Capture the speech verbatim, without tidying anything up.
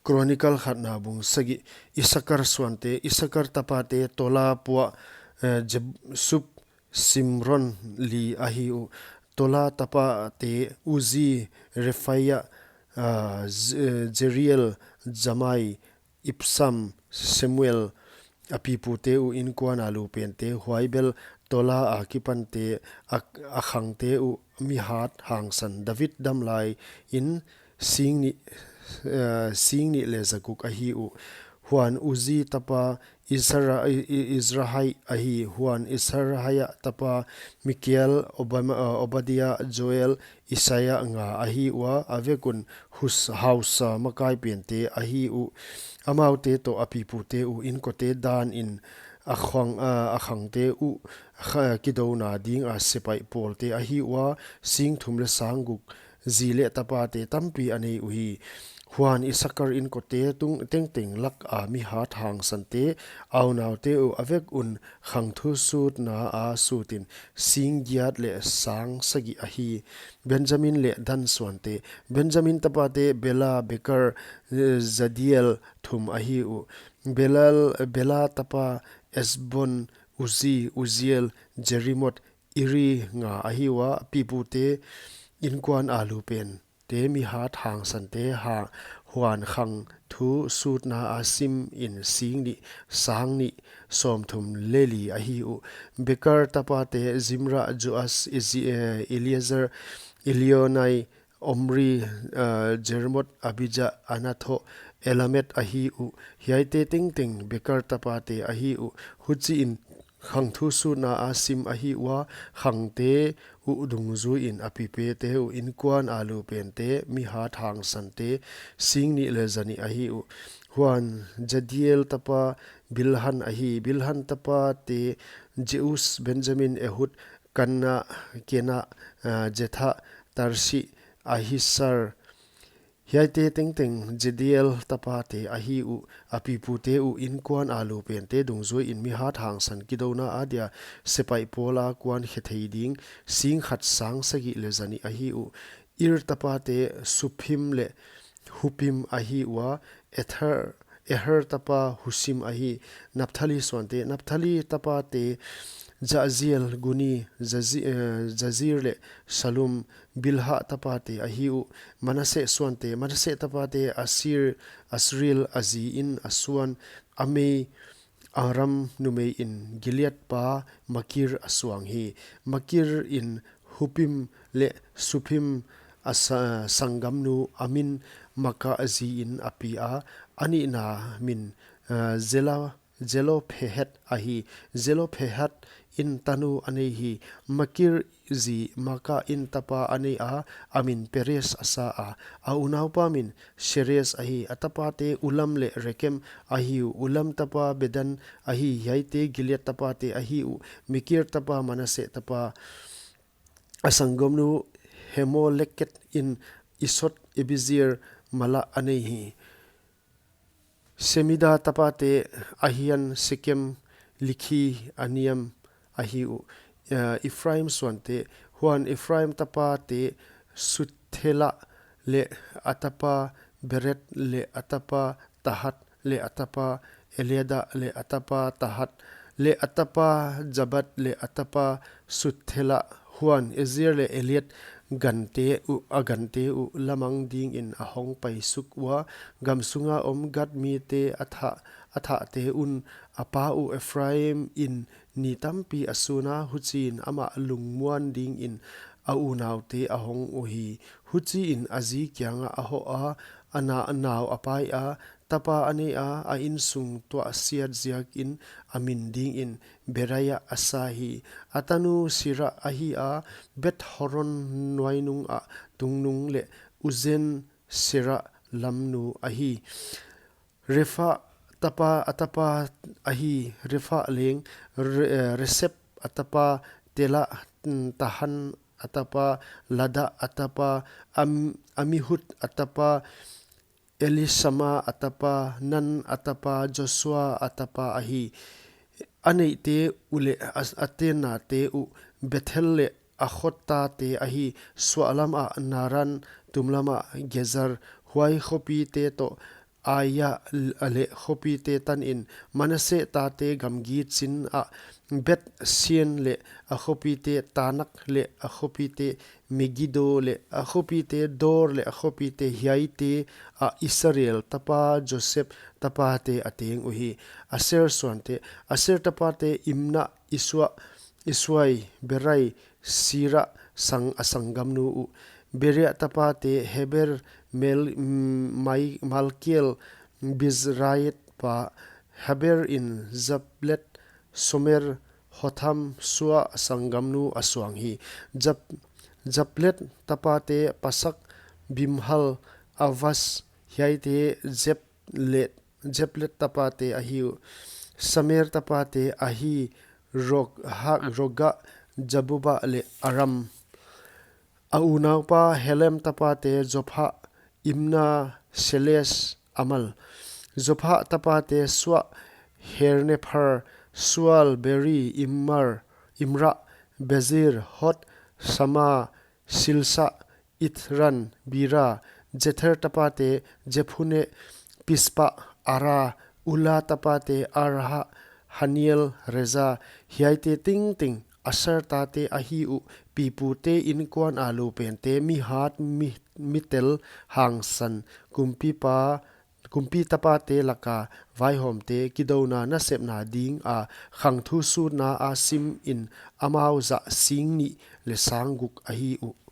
Chronicle khatna bung sagih. Isakar suante, Isakar tapate Tola, Pua, eh, Jeb-, Sup, Simron li ahi uh. Tola tapate Uzi, Refaia, ah, Z-, eh, Jeriel, Jamai, Ipsam, Semuel, a pipute uh inkuan a lupente, huai bel Tola a kipante, a, a khangte uh mihat hangsan David damlai in sing nih, eh, sing nih leh zaguk ahi uh. Huan Uzi tapa Izra-, I-, I-, Izrahai ahi, huan Izrahai tapa Mikiel, Obama-, eh, Obadia, Joel, Isaia nga ahi ua, a vek un hus-, hausa makai pente ahi uh. Amaute toh a pipute uh inkote dan in a khang, a, a khangte uh kha-, kidouna ding a sepaih pawlte ahi ua, sing thum leh sang guk zi leh tapate tampi a nei uhi. Huan Isakar inkote tung tengteng lak a mihat hangsante, a unaute uh a vek un khangthu sutna a sutin sing giat leh sang sagih ahi. Benjamin leh Dan suante. Benjamin tapate Bela, Beker, eh, Jadiel thum ahi uh. Belal, Bela tapa Esbon, Uzi, Uziel, Jerimot, Iri nga ahi ua, pipute inkuan a lupente mihat hangsante ha, huan khangthu sutna a sim in sing nih, sang nih, sawmthum leh li ahi uh. Beker tapate Zimra, Joas, Izi-, eh, Eliezer, Elionai, Omri, eh, Jermot, Abija, Anatho, Elamet ahi uh. Hiaite tengteng Beker tapate ahi uh. Huchiin khangthu sutna a sim ahi ua, khangte uh dungzuiin a pipute uh inkuan a lupente mihat hangsante sing nih leh zanih ahi uh. Huan Jadiel tapa Bilhan ahi, Bilhan tapate Jeus, Benjamin, Ehud, Kanna, Kena, ah, Jetha, Tarsi, Ahisar, hiaite tengteng Jediel tapate ahi uh, a pipute uh inkuan a lupente dungzuiin mihat hangsan kidouna adia sepaih pawl a kuan khe thei ding, sing khat sang sagih leh zanih ahi uh. Ir tapate Supim leh Hupim ahi ua, Ether, Eher tapa Husim ahi. Naphtali suante, Naphtali tapate Jaziel, Guni, Jazi-, eh, Jazir leh Salum, Bilha tapate ahi uh. Manase suante, Manase tapate Asir, Asril, a ziin a suan, a mei, Aram numeiin Gilead pa Makir a suang hi. Makir in Hupim leh Supim a sa-, sanggamnu a min Maka a ziin a pia, a nihna min, eh, Zela-, Zelophehet ahi. Zelophehet in tanu a nei hi. Makir zi Maka in tapa a nei a, a min Peres a sa a. A unaupa min Seres ahi. A tapate Ulam leh Rekem ahi uh. Ulam tapa Bedan ahi. Hiaite Gilead tapate ahi uh. Makir tapa Manase tapa a sanggamnu Hemoleket in Isot, Ebizir, Mala a nei hi. Semida tapate Ahian, Sekem, Likhi, Aniam ahi uh. Eh, Efraim suante, huan Efraim tapate Suthela leh a tapa Beret leh a tapa Tahat leh a tapa Eleda leh a tapa Tahat leh a tapa Jabat leh a tapa Suthela, huan Ezer leh Eliet gante uh, a gante uh lamang dingin a hong paisuk ua, gam sunga om Gad mite a thah, a thahte un. A pa uh Efraim in ni tampi a suna, huchiin amah lungmuan dingin a unaute a hong uhi. Huchiin a zi kiangah a hoh a, a na-, a nau a pai a, tapa a nei a, a insung tuahsiat ziakin a min dingin Beraia a sa hi. A tanu Sira ahi a, Beth Horon nuainung ah tungnung leh Uzen Sera lamnu ahi. Refa tapa, a tapa ahi, Refa leng, Re-, eh, Resep a tapa Tela, mm, Tahan a tapa Lada a tapa Am-, Amihud a tapa Elisama a tapa, Nan a tapa, Joshua a tapa ahi. A neihte uh leh a, a tennate uh Bethel leh a khottate ahi. Suahlam ah Naran, tumlam ah Gezer, huai khopite toh Aia leh a khopite tanin, Manasseh tate gamgi chin ah Beth-sean leh a khopite, Taanak leh a khopite, Megiddo leh a khopite, Dor leh a khopite, hiaite ah Israel tapa Joseph tapate a teng uhi. Aser suante: Aser tapate Imnah, Isuai, Beria, Sera, sang a sanggamnu uh. Beria tapate Heber, Mel, Mai, Malkiel, Birzait pa. Heberin Japhlet, Somer, Hotham, Sua sanggamnu a suang hi. Jap, Japhlet tapate Pasak, Bimhal, Avas, hiaite Jep, Japhlet tapate ahi uh. Somer tapate ahi, Rog, Hak, Roga, Jabuba leh Aram. A unaupa Helem tapate Zophah, Imnah, Shelez, Amal. Zophah tapate Sua, Harnepher, Sual, Beri, Imar, Imra, Bezer, Hod, Sama, Silsa, Ithran, Bera. Jether tapate Jephunneh, Pispa, Ara. Ula tapate Arha, Hanniel, Reza. Hiaite tengteng Aser tate ahi uh. Pipute inkuan a lupente, mihat, mi, mitel, hangsan, kumpipa, kumpi tapate laka vaihawmte, kidouna nasepna dinga khangthu sutna a simin amau zah sing nih leh sang guk ahi uh.